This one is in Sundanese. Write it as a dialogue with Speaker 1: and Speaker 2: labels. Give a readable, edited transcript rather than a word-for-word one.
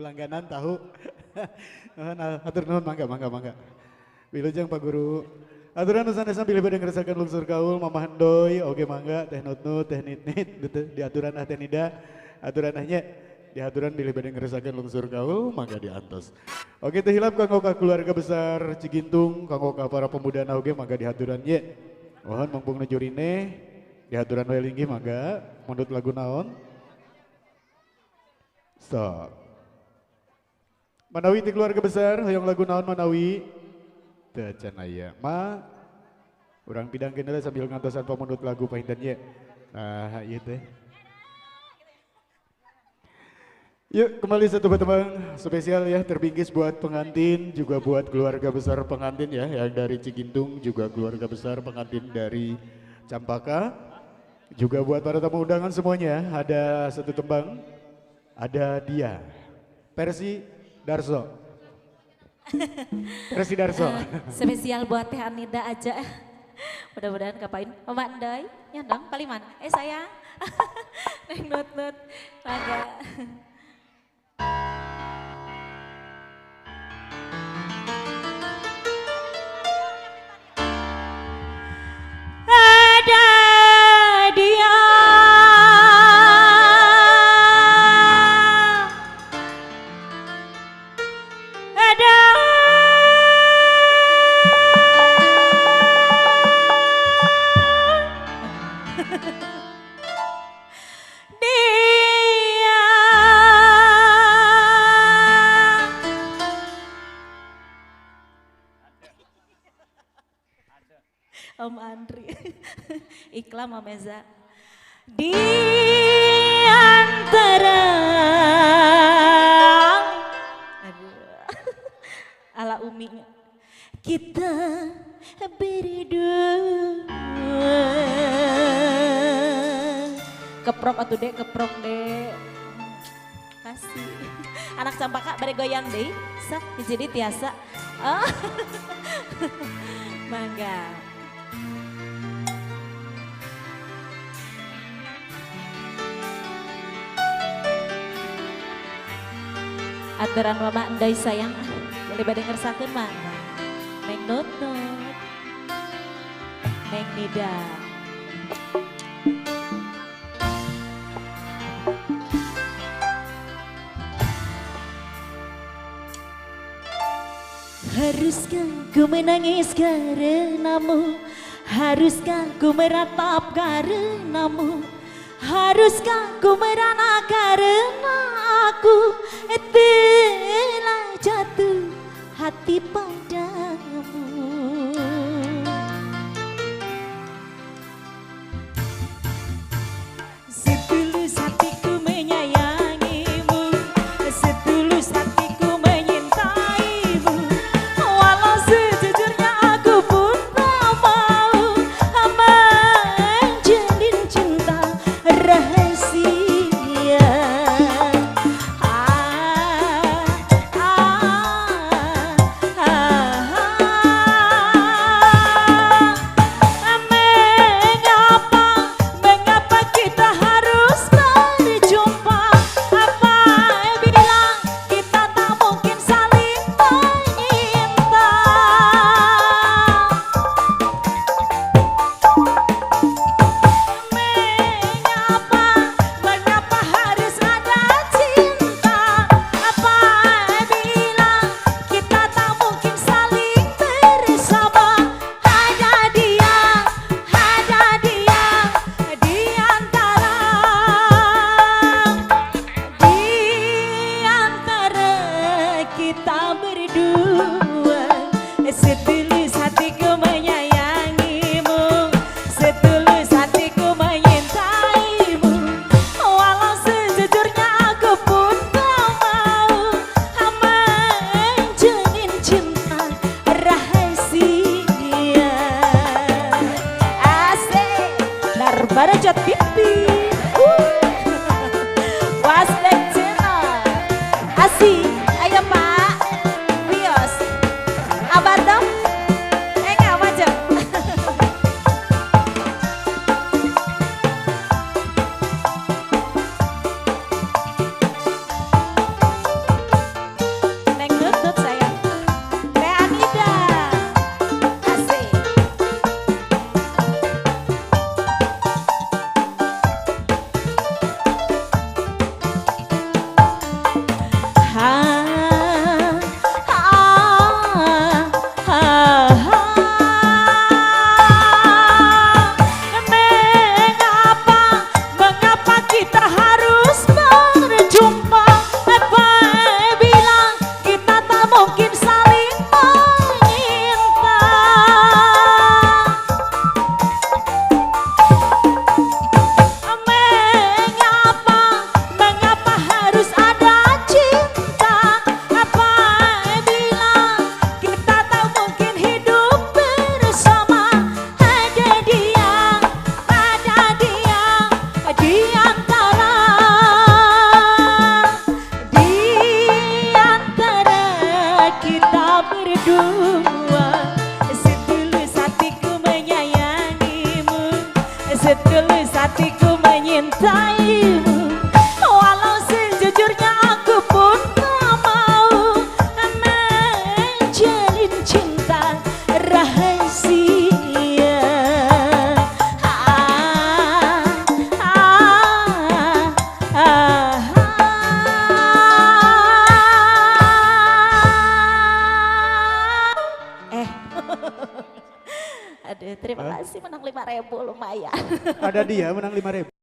Speaker 1: Langganan tahu. Atur nuhun mangga mangga mangga. Wilujeng Pak Guru. Aturan sanesna bilih bade ngeresakeun lungsur kaul Mama Hendoy oge mangga teh nut-nut teh nit-nit diaturan ah teh Nida. Aturan ah nya diaturan bilih bade ngeresakeun lungsur kaul mangga diantos. Oke teh hilap kanggo ka keluarga besar Cigintung, kanggo ka para pemuda na oge mangga dihaturan nya. Mohon mumpung nu jurine dihaturan we linggih mangga mundut lagu naon. Stop. Manawi ti keluarga besar hoyong lagu naon manawi teu can aya. Ma urang pidangkeun heula sambil ngantosan pamundut lagu pahinten ye. Nah, ieu teh. Yuk kembali satu bertembang spesial ya terbingkis buat pengantin juga buat keluarga besar pengantin ya yang dari Cigintung juga keluarga besar pengantin dari Campaka juga buat para tamu undangan semuanya ada satu tembang ada dia versi Darso. Versi Darso.
Speaker 2: Spesial buat Teh Anida aja. Mudah-mudahan kapain. Mama Endoy, ya dong paling mana? Sayang. Neng nut-nut. Mangga. Ada dia. Ada dia. Om Andri, iklan Om Eza. Di antara, aduh, ala Umi kita berdua. Keprok atuh dek, keprok dek. Kasih. Anak Campaka bari goyang deh, sak jadi tiasa. Oh. Mangga. Aturan Mama Endoy sayang, boleh bade ngersakeun mah. Neng Nutnut, Neng Nida. Haruskah ku menangis karenamu? Haruskah ku meratap karenamu? Haruskah ku merana karena aku telah jatuh hati padamu? Setulus hatiku menyayangimu, setulus hatiku menyintaimu, walau sejujurnya aku pun tak mau menjalin cinta rahasia. Ah, ah, ah. Barajat Pipi. Waslek Channel. Asih, ayo Pak. Wios. Abardom. Enggak macam. Neng nutut sayang. Teh Anida. Asik. Ha, ha, ha, ha. Mengapa, mengapa kita harus berjumpa? Apabila kita tak mungkin saling menyinta. Mengapa, mengapa harus ada cinta? Apabila kita tak mungkin hidup bersama. Ada dia di antara kita berdua. Setulus hatiku menyayangimu, setulus hatiku menyintaimu. Walau sejujurnya aku pun tak mau menjalin cinta rahasia. Ah, ah, ah, ah. Aduh, terima kasih menang 5.000 lumayan.
Speaker 1: Ada dia menang 5.000.